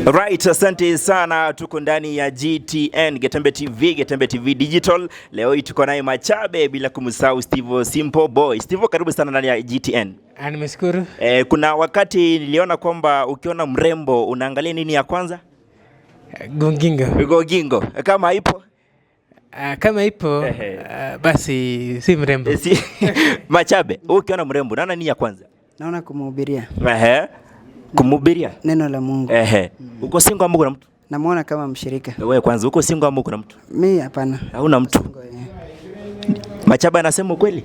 Right, asante sana. Tuko ndani ya GTN Getembe TV, Getembe TV Digital. Leo hii tuko naye Machabe, bila kumsahau Steve Simple Boy. Steve, karibu sana ndani ya GTN. Ah, nimeshukuru. Kuna wakati niliona kwamba ukiona mrembo unaangalia nini ya kwanza? Gongingo. Gogingo. Kama ipo? Kama ipo, basi si mrembo. Si, Machabe, wewe ukiona mrembo unaona nini ya kwanza? Naona kumhubiria. Kumhubiria neno la Mungu. Uko single ama kuna mtu? Namuona kama mshirika. Wewe kwanza uko single ama kuna mtu? Mi hapana. Hauna mtu. Machabe anasema ukweli?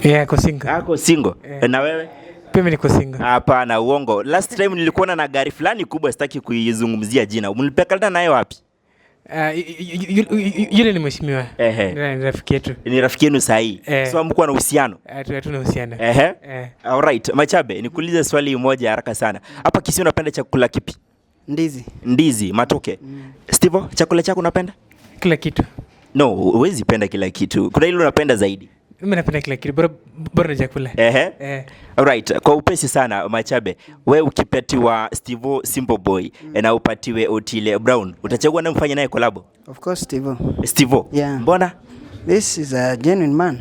Yeah, ako single. Ako single. Na wewe? Pia mimi niko single. Hapana, uongo. Last time nilikuona na gari fulani kubwa, sitaki kuizungumzia jina. Mlipelekana naye wapi? Yule ni mheshimiwa. Ni rafiki yetu. Ni rafiki yenu sahihi. So hamkuwa na uhusiano? Hatuna uhusiano. Alright, Machabe, nikuulize swali moja haraka sana. Hapa Kisii unapenda chakula kipi? Ndizi. Ndizi, matoke. Steve, chakula chako unapenda? Kila kitu. No, huwezi penda kila kitu. Kuna ile unapenda zaidi. Mimi napenda kila kitu. Bora ni chakula. Alright, kwa upesi sana Machabe, we ukipatiwa Steve Simple Boy na upatiwe Otile Brown, utachagua nani mfanye naye collab? Of course Steve. Steve. Yeah. Mbona? This is a genuine man.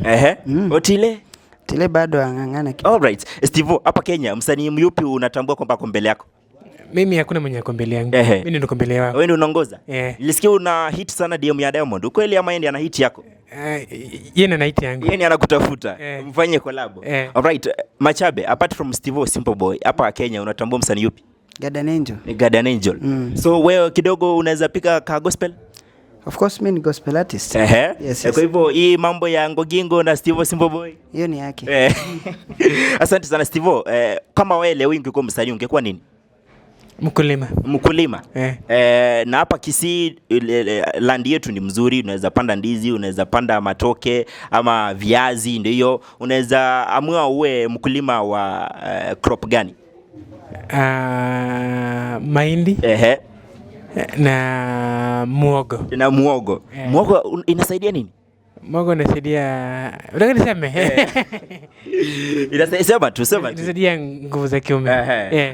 Otile? Otile bado ang'ang'ana kidogo. Alright, Steve, hapa Kenya msanii myupi unatambua kwamba ako mbele yako? Mimi hakuna mwenye ako mbele yangu. Mimi ndio mbele yao. Wewe ndio unaongoza? Nilisikia una hit sana DM ya Diamond. Ukweli ama yeye ndiye ana hit yako? Yeye ndiye ana hit yangu. Yeye ndiye anakutafuta. Mfanye collab. Alright, Machabe, apart from Steve Simple Boy, hapa Kenya unatambua msanii yupi? Guardian Angel. Guardian Angel. So wewe kidogo unaweza pika ka gospel? Of course mimi ni gospel artist. Yes, yes. Kwa hivyo hii mambo ya Ngogingo na Steve Simple Boy, hiyo ni yake. Asante sana Steve. Kama wewe leo ungekuwa msanii ungekuwa nini? Mkulima. Mkulima. Na hapa Kisii land yetu ni mzuri, unaweza panda ndizi, unaweza panda matoke ama viazi, ndio hiyo. Unaweza amua uwe mkulima wa crop gani? Mahindi. Na muogo. Na muogo. Muogo inasaidia nini? Muogo inasaidia, unataka niseme? Inasaidia, sema tu, sema tu. Inasaidia nguvu za kiume.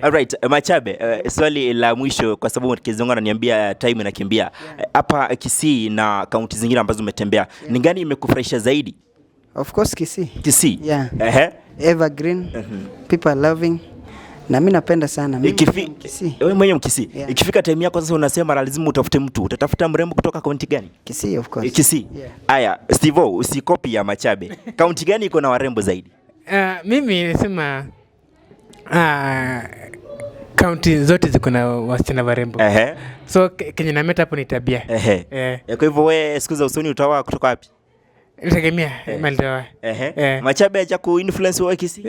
Alright, Machabe, swali la mwisho kwa sababu Kizungu ananiambia time inakimbia. Hapa Kisii na kaunti zingine ambazo umetembea, ni gani imekufurahisha zaidi? Of course Kisii. Kisii. Yeah. Evergreen. People are loving. Na mimi napenda sana. Mimi ni Mkisii. Wewe mwenyewe Mkisii. Yeah. Ikifika time yako sasa unasema lazima utafute mtu. Utatafuta mrembo kutoka kaunti gani? Kisii of course. Kisii. Yeah. Aya, Steve, usikopi ya Machabe. Kaunti gani iko na warembo zaidi? Mimi nasema kaunti zote ziko na wasichana warembo. So kenye nameta hapo ni tabia. Kwa hivyo wewe siku za usoni utaoa kutoka wapi? Nitegemea mali taoa. Machabe acha kuinfluence wewe Kisii?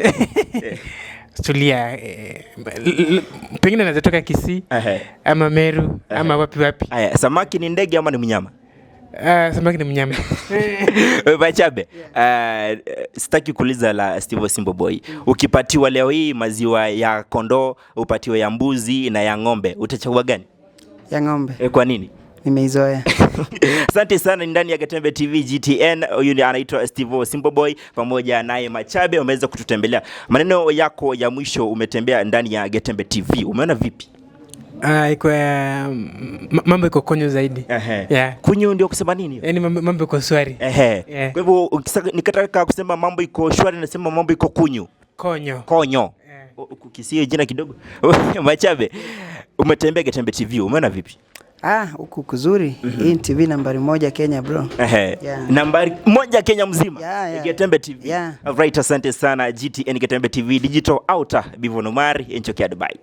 Tulia, pengine anaweza toka Kisii ama Meru ama wapi wapi. Aya, samaki ni ndege ama ni mnyama? Samaki ni mnyama. Machabe, sitaki kuuliza la Steve Simple Boy. Ukipatiwa leo hii maziwa ya kondoo, upatiwe ya mbuzi na ya ng'ombe, utachagua gani? Ya ng'ombe. Kwa nini? Nimeizoea. Asante sana, ni ndani ya Getembe TV GTN. Huyu ndiye anaitwa Steve Simple Boy pamoja naye Machabe wameweza kututembelea. Maneno yako ya mwisho, umetembea ndani ya Getembe TV. Umeona vipi? Iko, mambo iko konyo zaidi. Kunyo ndio kusema nini? Yaani mambo iko shwari. Kwa hivyo nikataka kusema mambo iko shwari, nasema mambo iko kunyu. Konyo. Konyo. Ukisikia jina kidogo. Machabe, umetembea Getembe TV, umeona vipi? Huku kuzuri. Hii ni TV nambari 1 Kenya bro. Nambari 1 Kenya mzima. Getembe TV. Yeah. Right, asante sana GTN Getembe TV Digital Outer Bivonomari Enchokia Dubai.